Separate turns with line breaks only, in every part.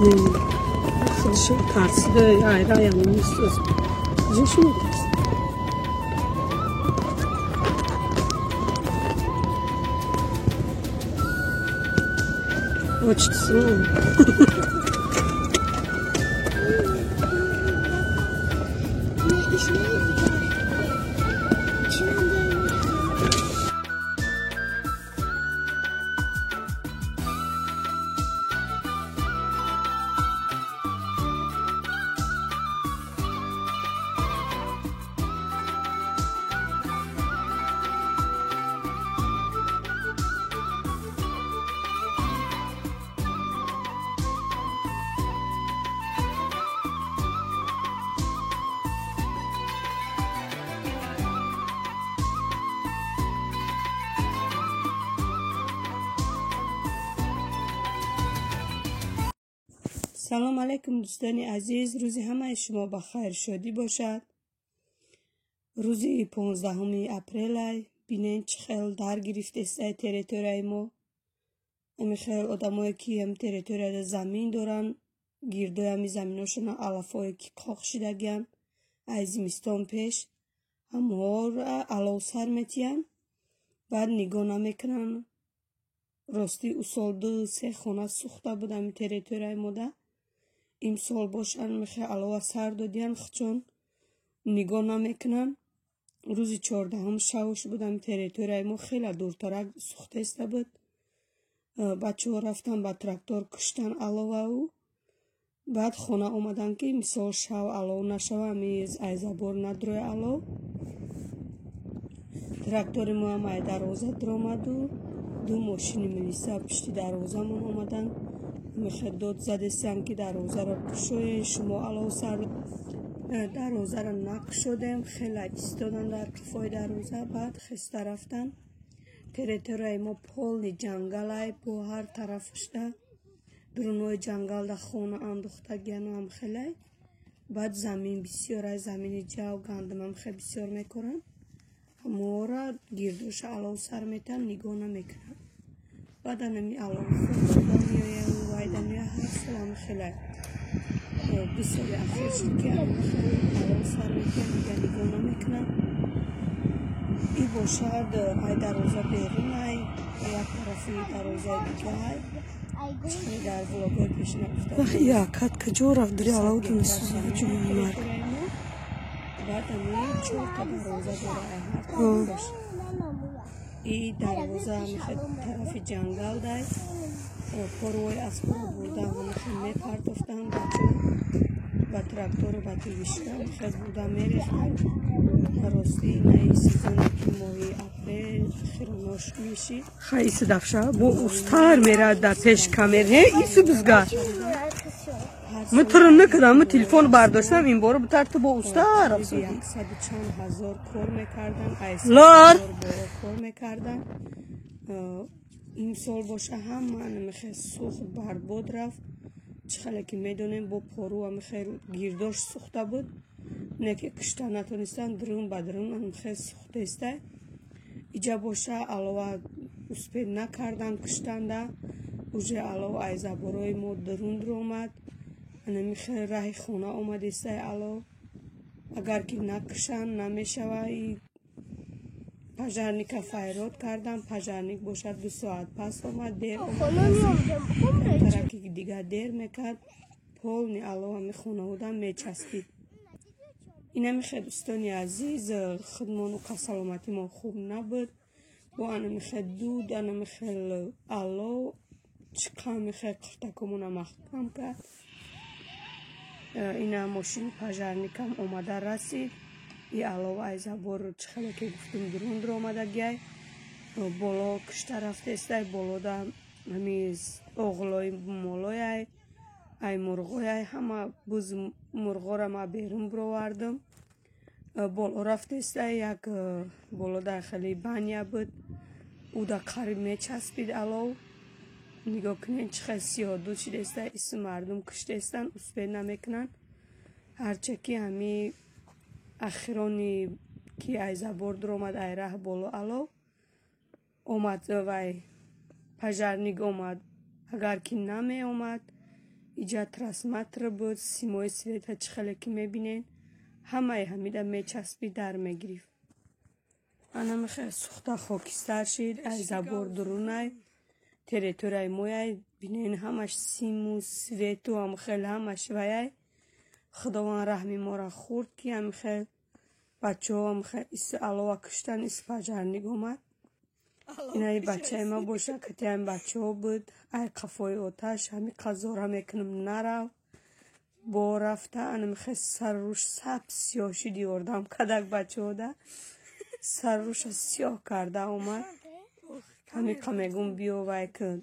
Худшо тарсида айраям нистос. Жиши метарсид. Очень сложно. Салом алейкум, дӯстони азиз. Рӯзи ҳамаи шумо ба хайр шодӣ бошад. Рӯзи 15 апрелай. Бинен чӣ хел дар гирифтестай территорияи мо. Ами хел одамое ки ам территорияда замин доранд, гирдои ами заминошона алафое ки қоқ шидагиянд ай зимистон пеш, ҳамоҳоро алов сар метиҳанд, баъд нигоҳ намекунанд. Ростӣ усол 2-3 хона сӯхта буд ами территорияи мода. Имсол бошанд мехе алова сар додиянд, чун нигоҳ намекунанд. Рӯзи 14 шавш буд ами территорияи мо хеле дуртарак сӯхтаиста буд. Бачаҳо рафтан ба трактор куштан аловау. Баъд хона омадан ки мисол шав алов нашава, ами айзабор надроя алов. Трактори моам ай дарвоза дуромаду ду мошини милиса пишти дарвозамон омаданд. Мехе дод задесиян ки дарвозаро кушоен, шумо алов сар. Дарвозаро накушодем, хеле истодан дар қифои дарвоза, баъд хеста рафтан. Территорияи мо полни ҷангалай, бо ҳар тарафашда дурунои ҷангалда хона андохтагияну ҳам хелай. Баъд замин бисёрай, замини ҷав, гандумам хеле бисёр мекоранд. Ҳамоҳоро гирдоша алов сар метиҳанд, нигоҳ намекунанд. Баъд анами алов хӯрда меояд, вайда меояд, ҳар сол ҳам хелай. 2 соли ахир шуд ки алов сар метиҳанд, дига нигоҳ намекунанд. И бошад ай дарвоза берун, ай як тарафи дарвозаи дига ай. Дар влогҳои пешина гуфта.
Якат каҷо рафт дари алов дунисӯза ҷуни марг.
Баъд ами 4 та дарвоза дора ай ҳар тарафаш. И дарвоза мехе тарафи ҷангал дай. Порвои аспро бурда мехе мепартофтанд бачаҳо ба трактору ба тивишка мехе бурда мерехтанд. Рости инаи сезоне ки моҳи апрел хиронош мешид.
Хай иси дафша бо устар мерад дар пеш камер. Ҳе ису бизга. Ма туро накардам, ма телефон бардоштам, ин бора бутар ту бо устар рафтӣ.
100 чанд ҳазор кор мекардан, ай
Лор
кор мекардан. Имсол боша ҳама мехе сӯхт барбод рафт. Чӣ хеле ки медонем бо пору мехе гирдош сӯхта буд. Не ки кушта натонистан, дурун ба дурун мехе сӯхтаистай. Иҷа боша алова успед накардан куштанда. Уже алов ай заборои мо дурун дуромад. Анамихе раҳи хона омадистай алов. Агар ки накушанд намешава. И пожарника файрод кардан, пожарник бошад 2 соат пас омад, дер омад. Тараки дига дер мекард, полни алов ами хонаода мечаспид. Инамихе дӯстони азиз, худмону саломатимо хуб набуд. Бо анамихе дуд, анамихе алов чӣ қадр қуртакомона маҳкам кард. Ина мошини пожарникам омада расид. И алов ай забор чӣ хеле ки гуфтум дурун дуромадагиай. Боло кушта рафтестай, болода ҳами оғлои молояй, ай мурғояй, ҳама буз мурғоро ма берун бировардам. Боло рафтестай, як болода хеле баня буд, уда қариб мечаспид алов. Нигоҳ кунед чӣ хел сиёҳдуд шидестай, исм мардум куштаистанд, успед намекунанд. Ҳарча ки ҳами ахирони ки ай забор дуромад, ай раҳ боло алов омад, вай пожарник омад. Агар ки намеомад,
Иҷа трансформатор буд, симои света чӣ хеле ки мебинед, ҳамаи ҳамида мечаспид, дар мегирифт. Ана мехе сухта хокистар шид, ай забор дурунай, территорияи мояй, бинен ҳамаш симу свету ҳамхел ҳамаш ваяй. Худованд раҳми моро хӯрд, ки ҳамхел бачаҳо ҳамхел ис алова куштан, ис пожарник омад. Инаи бачаи ма боша, кати ҳами бачаҳо буд, ай қафои оташ ҳами қазора мекунам нарав. Бо рафта ана мехе сарруш саб сиёҳ шид, ёрдам кадак бачаҳода. Сарруша сиёҳ карда омад. Ҳамиқа мегум биё вай кун.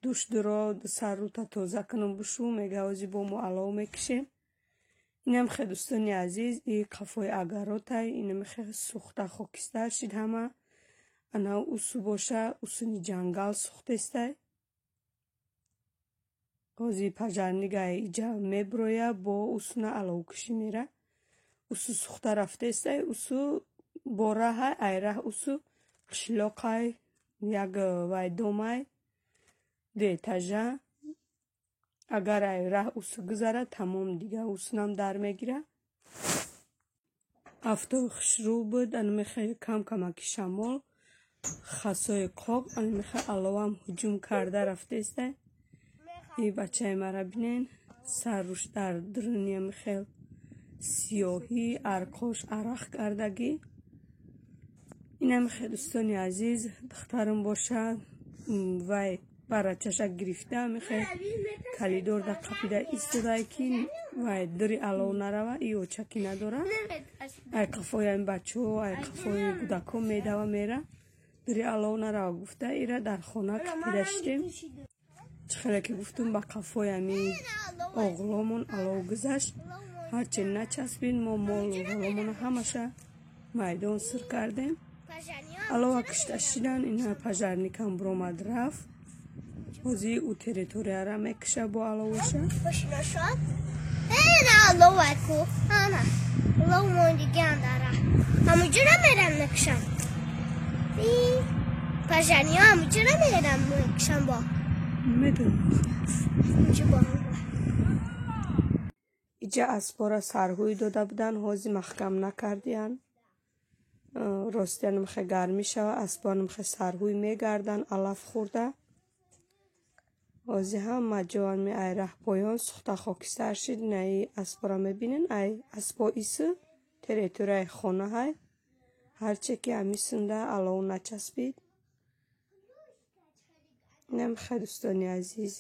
Душ дуро саррута тоза кунам бушу, мега ози бо мо алов мекушем. Инам хе дӯстони азиз, и қафои агаротай, инам хе сухта хокистар шид ҳама. Ана усу боша, усуни ҷангал сухтестай. Ҳози пожарнигай иҷа меброя, бо усуна аловкушӣ мера. Усу сухта рафтестай, усу бо раҳай, ай раҳ усу қишлоқай, як вай домай, ду этажа. Агар ай раҳ усу гузара, тамом дига усунам дар мегира. Афтоби хушрӯ буд, ана мехе кам камаки шамол, хасои қоқ, ана мехе аловам ҳуҷум карда рафтестай. И бачаи мара бинен, сарруш дар дуруни мехел сиёҳӣ, арқош арақ кардагӣ. Инам хе дӯстони азиз, духтарам боша, вай барачаша гирифта, мехе калидорда қапида истодай, ки вай дури алов нарава, и очаки надора. Ай қафои ами бачаҳо, ай қафои кӯдакҳо медава мера. Дури алов нарава гуфта, ира дар хона қапида шидем. Чӣ хеле ки гуфтум, ба қафои ами оғломон алов гузашт. Ҳарче начаспид, мо молу ҳоломона ҳамаша майдон сир кардем. Алова кушта шидан, ина пожарникам буромад рафт. Ҳози ӯ территорияра мекуша бо аловоша. Иҷа аспора сарҳӯй дода буданд, ҳози маҳкам накардиянд. Ростиян мехе гармӣ шава, аспон мехе сарҳӯй мегарданд, алаф хӯрда. Ҳози ҳама ҷоан ми ай раҳ поён сухта хокистар шид. Инаи аспора мебинен, ай аспо ису территорияи хонаҳай. Ҳарче ки ҳамисунда алов начаспид. Инам хе дӯстони азиз.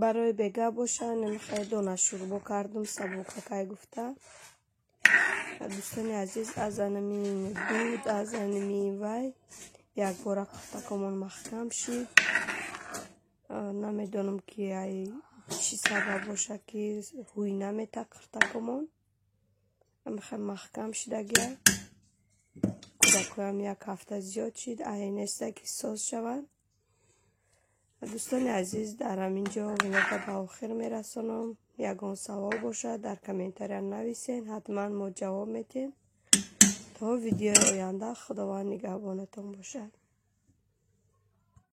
Барои бега боша, намехоҳ дона шурбо кардум, сабукакай гуфта. Дӯстони азиз, аз анами дуд, аз анами вай якбора қафтакомон маҳкам шид. Намедонам ки ай чӣ сабаб боша, ки ҳуй намета қиртакомон. Намехоҳ маҳкам шидагия. Кӯдакоям як ҳафта зиёд шид, ай неста ки соз шаванд. Дӯстони азиз, дар ҳамин ҷо влога ба охир мерасонам. Ягон савол бошад, дар комментария нависен, ҳатман мо ҷавоб метем. То видеои оянда Худованд нигаҳбонатон бошад.